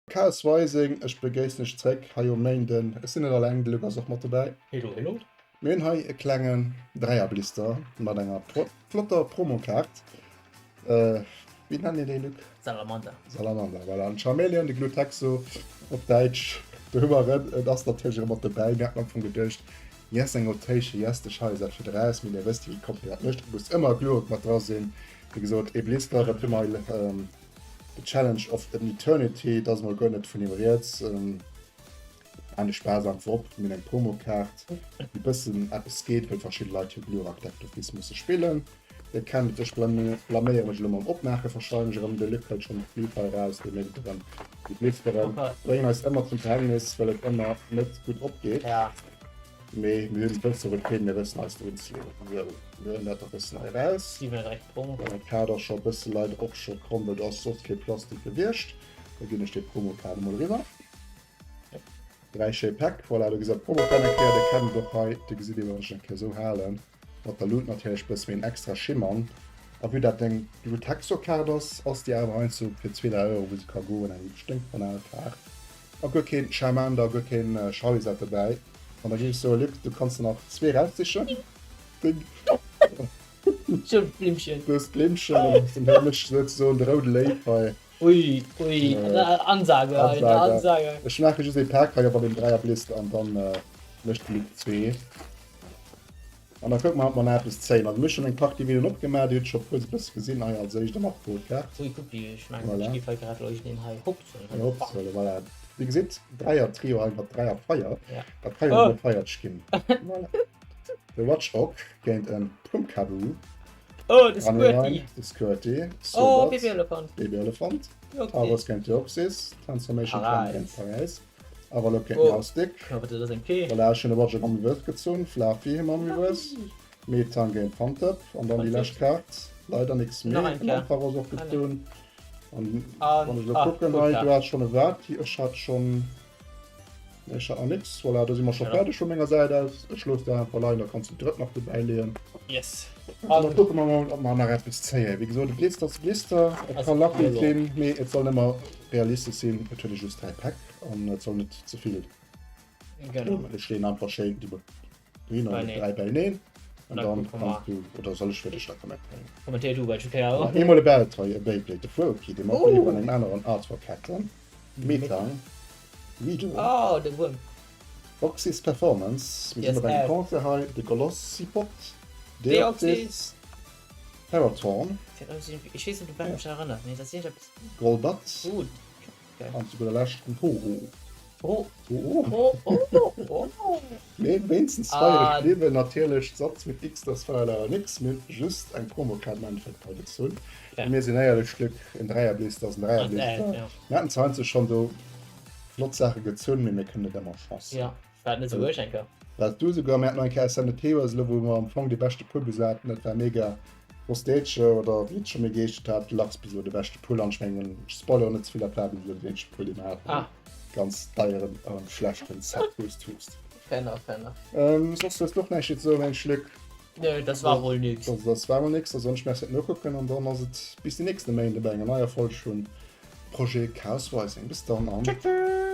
Chaos Rising, ech begréissen iech zréck hei um Méinden. Ech sinn net alleng, de Luc ass och mat dobäi. Hello, hello. Mir hunn hei e klengen Dräierblister mat enger flotter Promokaart. Wéi nennen dir déi, Luc? Salamander. Salamander, voilà. Den Charmeleon, de Glutexo op Däitsch. Do hu mer en. Et ass natierlech erëm mat dobäi. Mir haten am Fong geduecht, yes, eng Rotation, yes, de Charizard fir eraus. Mee dir wësst, wéi Company dat mécht. Et muss ëmmer Glurak mat dra sinn. Wéi gesot, ee Blister, dat hu mer hei. The Challenge of an Eternity, dat ass mol guer net vun him rieds. Maan de Spaass einfach op, mir hunn eng Promokaart, déi bëssen eppes geet, well verschidde Leit jo Glurak Deck d'office musse spillen. Dir kennt et, ech blaméiere mech elo mam Opmaache wahrscheinlech erëm, de Luc hëlt schonn d'Flief hei eraus, dee mécht et erëm. Déi Blisteren bréngen eis ëmmer zum Verhängnis, well et ëmmer net gutt opgeet. Mee mir hunn bësse Routine, mir wëssen eis drun ze leeën. Esou, mir huelen dat e bëssen hei eraus. Well d'Kaart ass scho e bësse leider och scho kromm, well do ass soss kee Plastik gewiescht. Da ginn ech déi Promokaart emol eriwwer. 3 schéi Päck, voilà, do gesitt der d'Promokaart eng Kéier. Dir kennt et och hei, do gesitt Dir, wann ech eng Kéier esou halen, mat der Lut natierlech e bësse méi en extra Schimmern. A vue dat eng Glutexo-Kaart ass, ass déi awer heiansdo fir 2, 3 Euro, wou se ka goen, eng sténkbanal Kaart. A guer keen Charmander, guer keen Charizard dobäi. An da géif ech soen, Luc, du kanns der nach zwee raussichen. Deng. Ech hunn d'Blimmchen. Du hues d'Blimmchen, dann huelen ech souzesoen de roude Léiw hei. Ui, ui, Ansage hei, eine Ansage. Ech maache just ee Pak hei op an deem Dräierblister an dann mécht de Luc zwee. An da kucke mer, ob mer nach eppes zéien. Also mir hu schonn eng Partie Videoen opgemaach, Dir hutt scho puer e bësse gesinn. Hei als éischt ëmmer d'Codekaart. Ui, kuck déi, ech mengen, ech géif hei grad elo iergendeen hei hopshuelen. Hei hopshuelen, voilà. Dir gesitt, Dräier-Trio hei mat Dräier Feier. Dat ka jo nëmme 40 ginn. Voilà. De Watchog géint e Pumpkaboo. Oh, de Squirty. De Squirty. Oh, Babyelefant. Babyelefant. Tauros géint Deoxys. Transformation Clan géint Paräis. Awer lo kéint oh. Haus dick. Voilà, ech hunn e Roger am Reverse gezunn, Flafi hu am Reverse. Metang géint Pantep an dann déi lescht Kaart. Leider nix méi. Den Ampharos och gezunn. An wann ech lo ah, kucken hei, du has schon e Vati, ech hat schon ech hat nach nix. Voilà, da si mer scho fäerdeg vu menger Säit aus. Ech looss der einfach leien, da kanns du d'drëtt nach dobäi leeën. Yes. An dann kucke mer mol, ob mer nach eppes zéien. Wéi gesot, e Blister ass e Blister, et ka lucky sinn, mee et soll ëmmer realistesch sinn. Et huet ee just 3 Päck. An et soll net ze vill. Genau. Ech leen einfach schéin déi Beener Beineen. 3 beineen. An Dann dann kucke mer. kanns du, oder soll ech fir dech da kommentéieren? Kommentéier du, well ech hu keng Ahnung. Eemol e Belltoy, e Beyblade, de Fueroki, dee mer Oh! an engem aneren Artwork haten. Metang, Weedle. Oh, de Wuerm. Roxy's Performance, mir sinn Yes, op engem äh. Concert hei, de Golossipod, Deoxys, Deoxys. Ferrothorn. Ech weess net, u wat mech dat erënnert, mee dat ass iergendeppes. Golbat. Gut. An zu gudder Lescht den Ho-Oh. Ho. Ho-Oh. Ho-Oh. Mee wéinstens feiereg bliwwen. Natierlech, Satz mit X, das war leider nix. Mir hunn just eng Promokaart am Endeffekt hei gezunn. Mee mir sinn éierlech, Luc, en Dräierblister ass en Dräierblister. Mir haten zwar heiansdo schonn do flott Saache gezunn, mee mir kënnen net ëmmer Chance hunn. War et net esouguer ech eng Kéier? War et du esouguer? Mir haten och eng Kéier SNET Heroes elo, wou mer am Fong dee beschte Pull besat haten. Dat war mega. Ross-Dätsche oder wéi et scho méi geheescht huet, hat Lachs bis elo de beschte Pull an ech mengen, ech spoileren net ze vill, dat war bis elo den eenzege Pull, dee mer haten. Ah. Ganz deieren an schlechten Set Hust Hust. Fair enough, fair enough. Ähm, soss hues du och näischt ze soen, mengen ech, Luc? Nö, das war wohl nix. Das, das war wohl nix. Da soen ech Merci fir d'Nokucken an dann ass et bis den nächste Méinde bei enger neier Folg vun Projet Chaos Rising. Bis dann an. Tschüss!